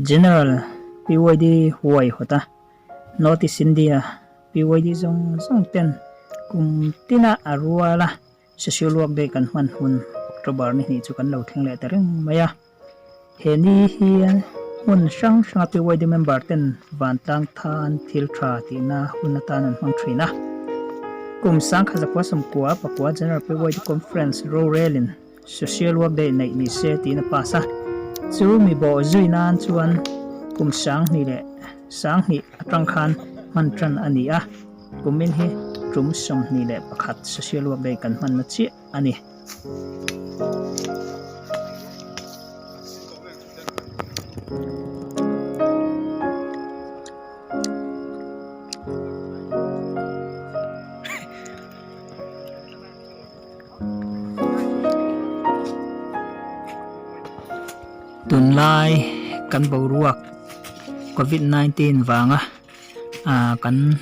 General PYD huaihawt a, North East India PYD zawng zawng ten kum tina a rual a, Social Work Day kan hman hun October ni hnih chu kan lo thleng leh ta reng mai a. He ni hi hmun hrang hranga PYD member ten vantlang tan thil tha tihna hun atan an hmang thin a. Kum 1990 pakua General PYD Conference rorelin Social Work Day neih ni se tiin a pass a. Chu mi bawh zui nan chuan kum 2000 leh 2000 atang khan hman tan a ni a. Kumin hi tum 21 Social Work Day kan hmanna chiah a ni. Tunlai kan boruak covid 19 vanga ah kan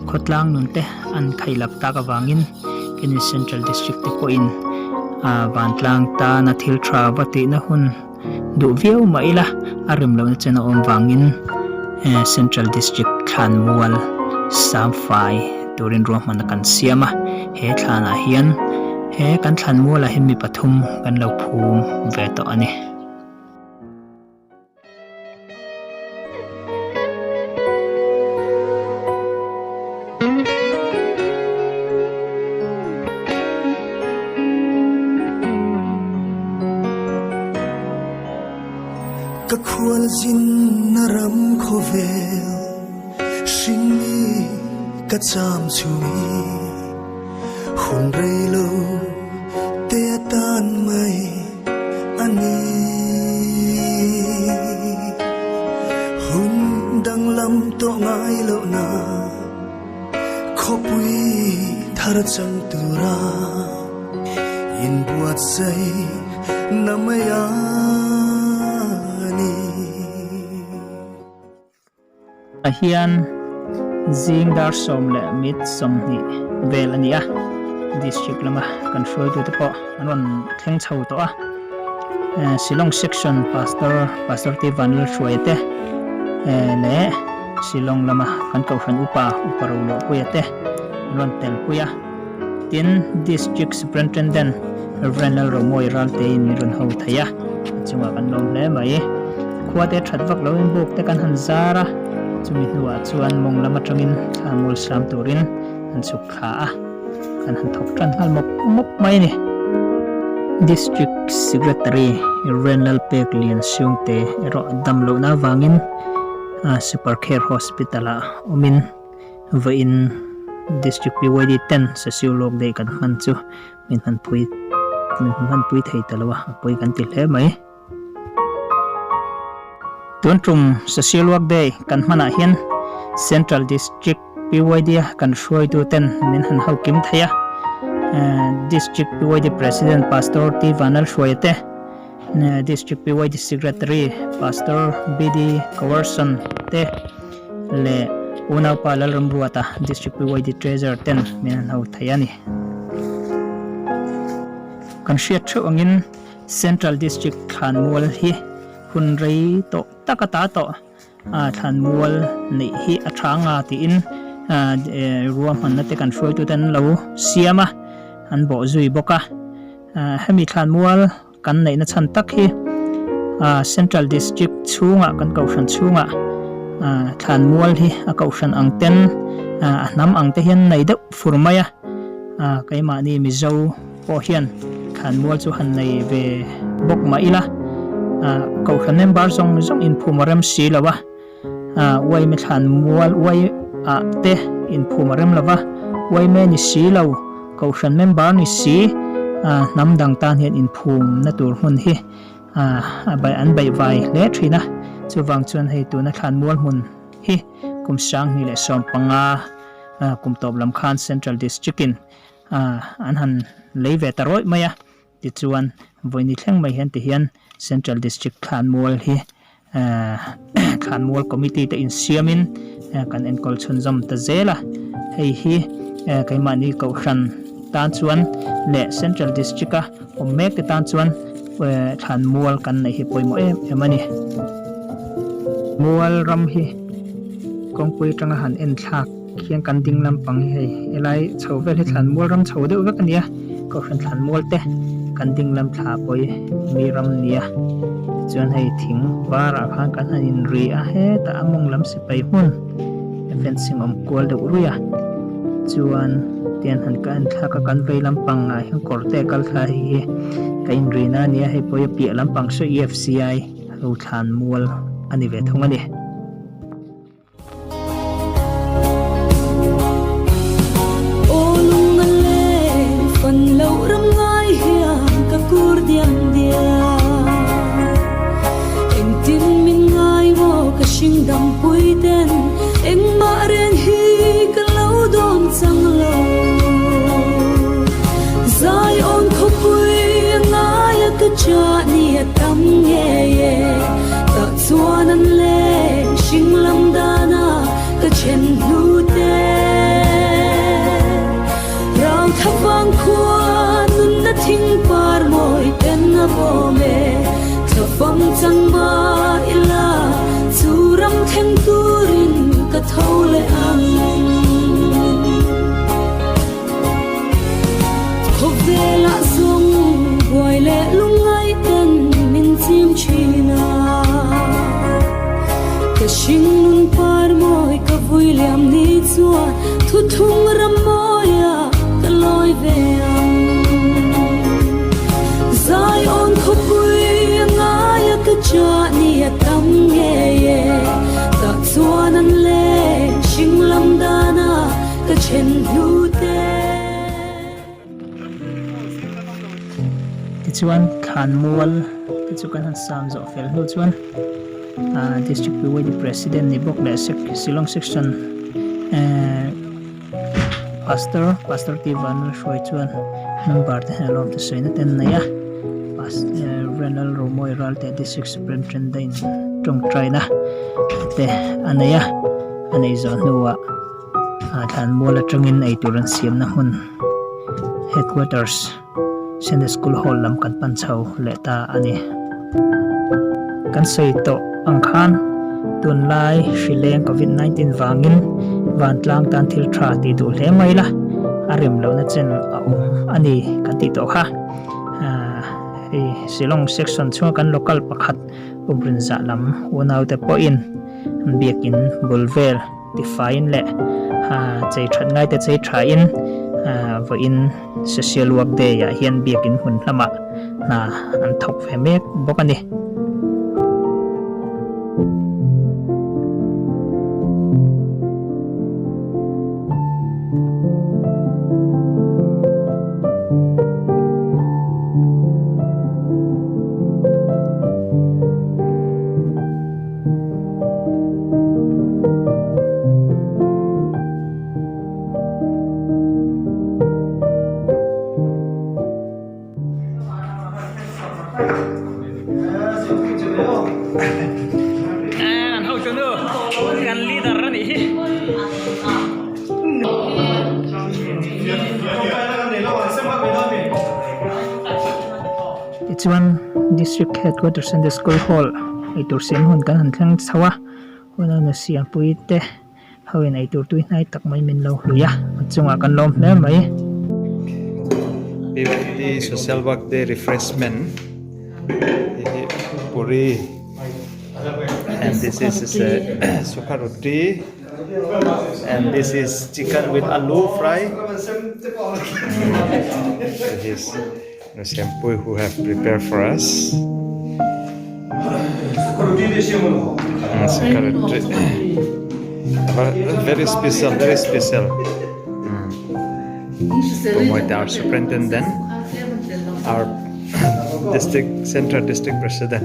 khawtlang nun te an khailak tak avangin keni central district te pawhin ah vantlang tana thil tha va tihna hun duh viau mah ila a rem lohna chen a awm vangin eh central district thlanmual samfai turin ruahmanna kan siam a he thlanah hian he kan thlanmualah hian mi pathum kan lo phum ve tawh a ni. Ka khual zin na ram khawvel hringmi ka cham chhung hi hun rei lo te atan mai a ni. Hun danglam tawh ngai loh na khawpui thar chang tura inbuatsaih na mai a ni. Ah hian zing dar 10:20 vel a ni a, district lama kan hruaitute pawh an rawn thleng chho tawh a, Shillong section pastor Pastor T Vanlalhruaia te leh Shillong lama kan kohhran upa Upa Roluahpuia te an rawn telpui a, tin district superintendent Rev Lalromawi Ralteiin min rawn ho thei a, a chungah kan lawm hle mai. Khua te that vak loin buk te kan han zar a, chumi hnuah chuan mawng lam atangin thla mual sam turin an chhuk thla a, kan han thawk tan nghal mawp mawp mai a ni. District Secretary Rev Lalpeklian Siungte erawh dam lohna avangin Super Care Hospital ah awmin vawiin District PYD ten Sasiu Lawk Day kan hman chu min hmanpui min hmanpui thei ta lo a, a pawi kan ti hle mai. Tun tum Social Work Day kan hmanah hian Central District PYD a kan hruaitu ten min han ho kim thei a, District PYD President Pastor T Vanlalhruaia te, District PYD Secretary Pastor BD Kawarson te leh Unaupa Lalramruata District PYD Treasurer ten min han ho thei a ni. Kan hriat theuh angin Central District Thlanmual hi hun rei tawh tak ata tawh Thlanmual neih hi a tha nga tiin ruahmanna te kan hruaitute an lo siam a, an bawh zui bawk a. Hemi thlanmual kan neihna chhan tak hi Central District chhungah kan kohhran chhungah thlanmual hi a kohhran ang ten a hnam ang te hian nei deuh fur mai a, keimahni Mizo pawh hian thlanmual chu han nei ve bawk mah ila, kohhran member zawng zawng inphum a rem si lo a, uaime thlanmual uai ah te inphum a rem lo va, uaime ni si lo, kohhran member ni si, hnam dang tan hian inphum na tur hmun hi an baihvai hle thin a, chuvang chuan hei tuna thlanmual hmun hi kum 2015 kum tawp lam khan Central District in an han lei ve ta rawih mai a, tichuan vawiini thleng mai hian tihian Central District Thlanmual hi Thlanmual Committee te insiamin kan enkawl chhunzawm ta zel a, hei hi keimahni Kohhran tan chuan leh Central District a awm mek te tan chuan Thlanmual kan neih hi pawimawh em em a ni. Mual ram hi kawngpui atanga han en thlak hian kan ding lampang hi hei helai chho vel hi thlan mual ram chho deuh vek a ni a kohhran thlan mual te kan ding lam thla pawh hi mi ram nia tichuan hei thing varah khan kan han in ri a hetah a mawng lam sipai hmun fencing awm kual deuh ruih a chuan tian han ka en thlak a kan vei lampang ah hian kawr te a kal thla hei hi ka inrina a nia hei pawh hi a piah lampang saw E_F_C_I lo thlan mual a ni ve thung a ni. Aw lung a leng fan loh ram ngai hian ka kur diam diam. Engtin min ngai maw ka hring dam pui ten engmah reng hi ka lo dawn chang lo. Zai awn khawpui a ngai a ka chah ni a tam ngei e. Tah chuan an leng hring lam dana ka then hnu te. Rau tha vang khua nunna thing par mawi ten a bawm e. Thla fam chang mah ila chu ram thleng turin ka tho leh ang. Khawvelah zawng buai leh lungngai ten min chim thin a. Ka hring nun par mawi ka vui liam ni chuan thuthung ram mawia ka lawi ve ang. Zion khawpui a ngai a ka chah ni a tam ngei e. Tah chuan an leng hring lam dana ka then hnu te. Tichuan thlanmual te chu kan han sam zawh fel hnu chuan District PYD President ni bawk leh Shillong Section Pastor Pastor T Vanlalhruai chuan member te hian lawm te sawina te an nei a Renal Romawi Ralte District Superintendent tawngtaina te a nei a a nei zawh hnuah Thlanmual atangin eitur an siamna hmun headquarters Sunday School Hall lam kan pan chho leh ta a ni. Kan sawi tawh ang khan tunlai hri leng Covid 19 vangin vantlang tan thil tha tih duh hle mai la, a rem lohna chen a awm a ni kan tih tawh kha. Hei Shillong section chhunga kan local pakhat Uprinzah lam unaute pawhin biakin bul vel tifaiin leh chei that ngaite chei thain vawiin Social Work Day ah hian biakin hmun hlamah hna an thawk ve mek bawk a ni. Tichuan District Headquarter Sunday School Hall eitur siam hun kan han thleng chho a, hun a na siampui te ho in eitur tui hnai tak mai min lo hlui a, a chungah kan lawm hle mai. PYD Social Work Day Refreshment hi puri and this is sukha roti and this is chicken with aloo fry this is Siampui who have prepared for us. Very special, very special. Mm. Our superintendent, our district central district president.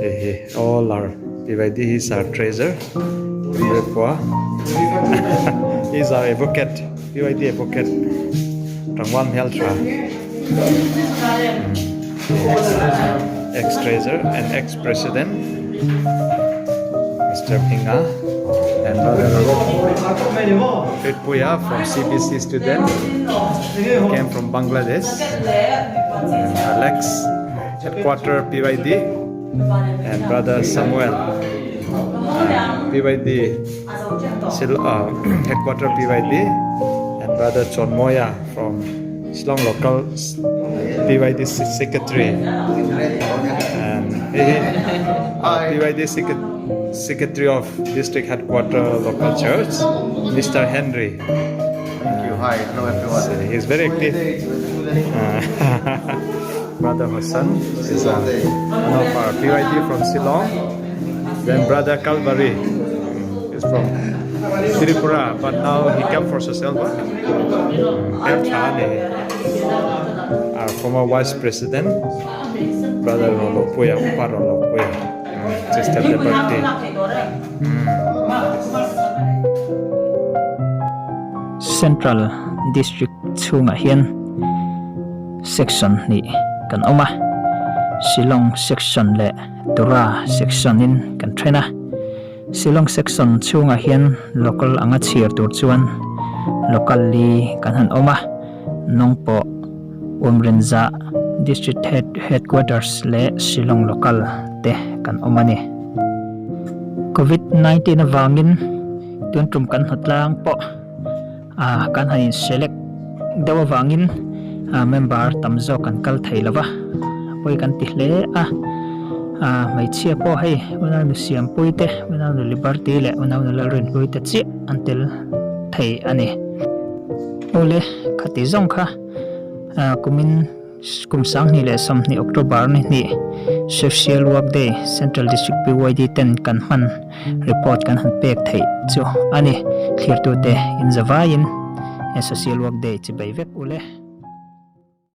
Mm. All our PYD, he's our treasurer. He's our advocate. PYD advocate Rangwam Heltra ex-treasurer and ex-president Mr. Pinga and Brother Puya from CBC student came from Bangladesh Alex headquarter PYD. And Brother Samuel PYD Sil uh, headquarter PYD and Brother John Moya from Shillong local PYD secretary and he, uh, PYD secretary of district headquarter local church Mr. Henry. Thank you. Hi, hello everyone. So he's very active. Brother Hassan is uh, one of our PYD from Shillong. Then Brother Calvary is from Tripura, but now he came for social work. Our former Vice President, Brother Rolopuya, Upa Rolopuya, Sister Liberty. Central District chhungah hian Section hnih kan awm a, Shillong Section leh Tura Section in kan then a. Shillong Section chhungah hian Local anga chhir tur chuan Local li kan han awm a, Nongpawh, Umrinza, District Head Headquarters leh Shillong Local te kan awm a ni. Covid 19 avangin tun tum kan hnawtlang pawh ah kan han in select deuh avangin ah member tam zawk kan kal thei lo va, pawi kan ti hle a, ah hmeichhia pawh hei unau nu Siampui te, unau nu Liberty leh unau nu Lalrinhlui te chiah an tel thei a ni. Awle khati zawng kha ah kumin. Kum 2020 October ni hnih Social Work Day Central District PYD ten kan hman report kan han pek theih chu a ni. Thlirtute inzavaiin Social Work Day chi bei vek u le.